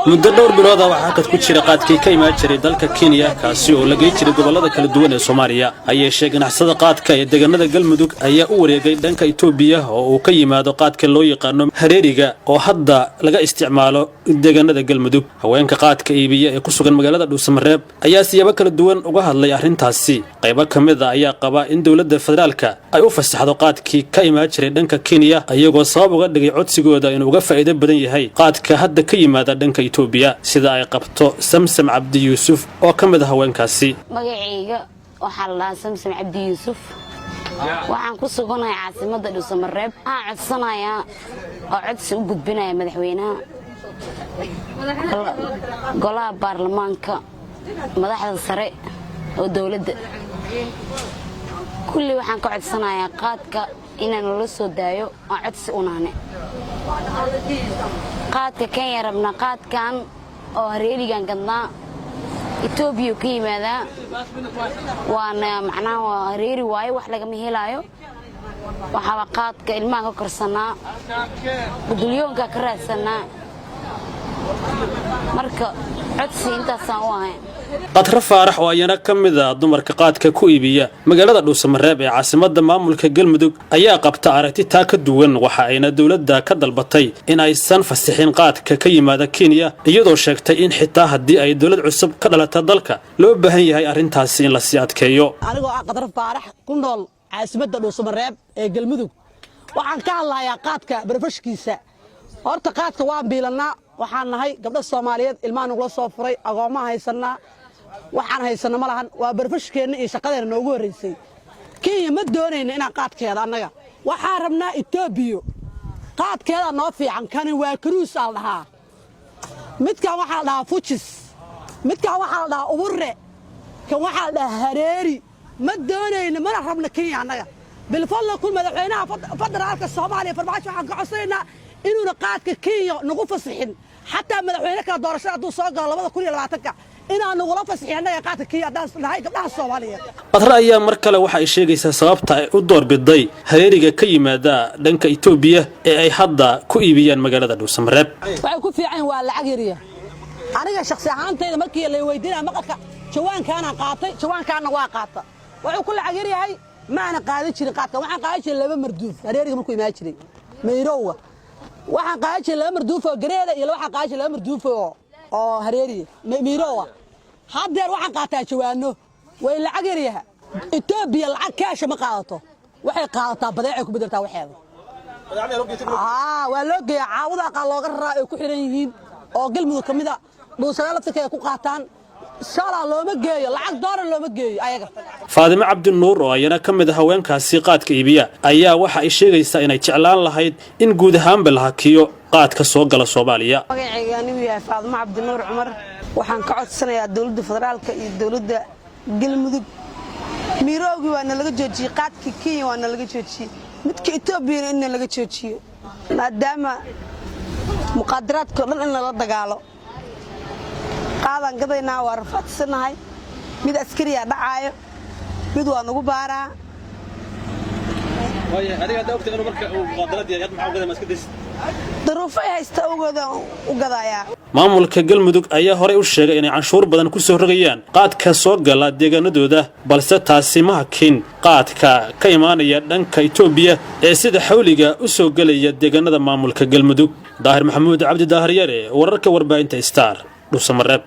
Muddo dhowr bilooda waxaa hakad ku jira qaadkii ka imaan jiray dalka Kenya, kaasi oo la gey jiray gobollada kala duwan ee Soomaaliya. Ha yeeshee, ganacsada qaadka ee deegaanada Galmudug ayaa u wareegay dhanka Itoobiya oo uu ka yimaado qaadka loo yaqaano hareeriga oo hadda laga isticmaalo deegaanada Galmudug. Haweenka qaadka iibiya ee ku sugan magaalada Dhuusamareeb ayaa siyaabo kala duwan uga hadlay arrintaasi. Qaybo ka mid a ayaa qaba in dowladda federaalka ay u fasaxdo qaadkii ka imaan jiray dhanka Kenya, iyagoo sabab uga dhigay codsigooda inuu uga faa'iido badan yahay qaadka hadda ka yimaada dhanka Itoobiya, sida ay qabto Samsam Cabdi Yuusuf oo ka mid a haweenkaasi. Magacayga waxaa la dhahaa Samsam Cabdi Yuusuf. Waxaan ku suganahay caasimadda Dhuusamareeb. Waxaan codsanayaa oo codsi u gudbinaya madaxweynaha, golaha baarlamaanka, madaxda sare oo dowladda kulli. Waxaan ka codsanayaa qaadka inaan nala soo daayo oo codsi unaane qaadka Kenya rabnaa. Qaadkan oo hareerigan gadnaa Itoobiya ka yimaadaa, waana macnaha waa hareeri waayo, wax lagama helaayo. Waxaaba qaadka ilmaha ka korsanaa, gudulyoonka ka raadsanaa. Marka codsi intaasaan u ahayn. Qadro Faarax oo ayana ka mid a dumarka qaadka ku iibiya magaalada Dhuusamareeb ee caasimadda maamulka Galmudug ayaa qabta aragti taa ka duwan. Waxa ayna dowladda ka dalbatay in aysan fasixin qaadka ka yimaada Kenya, iyadoo sheegtay in xitaa haddii ay dowlad cusub ka dhalata dalka loo baahan yahay arrintaasi in lasii adkeeyo. Anigoo ah Qadro Faarax, ku nool caasimadda Dhuusamareeb ee Galmudug, waxaan ka hadlayaa qaadka barfashkiisa. Horta qaadka waan biilannaa. Waxaan nahay gabdho Soomaaliyeed, ilmaha nagula soo furay, agoommaha haysannaa, waxaan haysanno ma lahan. Waa barfashkeenna iyo shaqadeenna noogu horraysay. Kenya ma doonayna inaan qaadkeeda annaga. Waxaan rabnaa Itoobiyo, qaadkeeda noo fiican. Kani waa karuus aa la dhahaa, midkan waxaa la dhahaa fujis, midkan waxaa la dhahaa ubure, kan waxaa la dhahaa hareeri. Ma doonayno mana rabno Kenya annaga. Bilfadla kun madaxweynaha federaalka Soomaaliya Farmaajo waxaan ka codsanaynaa inuuna qaadka Kenya nagu fasixin. Xataa madaxweyne kala doorashada hadduu soo galo 2020-ka, inaan nagula fasixin annaga qaadka Kenya haddaan nahay gabdhaha Soomaaliyeed. Qadre ayaa mar kale waxa ay sheegaysaa sababta ay u doorbiday hareeriga ka yimaada dhanka Itoobiya ee ay hadda ku iibiyaan magaalada Dhuusamareeb. Waxay ku fiican waa lacag yariya. Aniga shakhsi ahaantayda markii la weydiinaya maqalka, jawaankaanaan qaatay, jawaankaana waa qaata. Wuxuu ku lacag yaryahay, maana qaadan jirin qaadka. Waxaan qaadan jiray laba marduuf hareeriga markuu imaan jiray mayrowga. Waxaan qaadan jiray laba marduuf oo gareeda iyo waxaan qaadan jiray laba marduuf oo hareeriya mayrowga. Haddeer waxaan qaataa jawaano, way lacag yaryaha. Itoobiya lacag kaasha ma qaadato, waxay qaadataa badeecay ku bedeltaa waxeeda. Waa loo geeyaa, caawada aqaa looga raraa ay ku xiran yihiin oo Galmudug ka mid a Dhuusada laftirkeeda ku qaataan. Shalaa looma geeyo lacag doolar, looma geeyo ayaga. Faadimo Cabdinuur oo ayana ka mid a haweenkaasi qaadka iibiya ayaa waxa ay sheegaysaa inay jeclaan lahayd in guud ahaanba la hakiyo qaadka soo gala Soomaaliya. Magacayga anigu yahay Faadimo Cabdinuur Cumar. Waxaan ka codsanayaa dowladda federaalka iyo dowladda Galmudug: miiroogii waa nalaga joojiyey, qaadkii Kenya waa nalaga joojiyey, midka Etoobiyana in nalaga joojiyo, maadaama muqaadaraadka o dhan in lala dagaalo. Qaadaan gadaynaa, waa rafaadsanahay. Mid askariyaa dhacaayo, mid waa nagu baaraa. Adiga hadda ogta inuu marka uu muqaadarad yahay, hadda maxaa ugadaa? Ma iska daysid? Daruufay haysta awgoodaan u gadayaa. Maamulka Galmudug ayaa horey u sheegay inay canshuur badan ku soo rogayaan qaadka soo gala deegaanadooda, balse taasi ma hakin qaadka ka imaanaya dhanka Itoobiya ee sida xawliga u soo gelaya deegaanada maamulka Galmudug. Daahir Maxamuud Cabdi Daahiryare, wararka warbaahinta Star, Dhuusamareeb.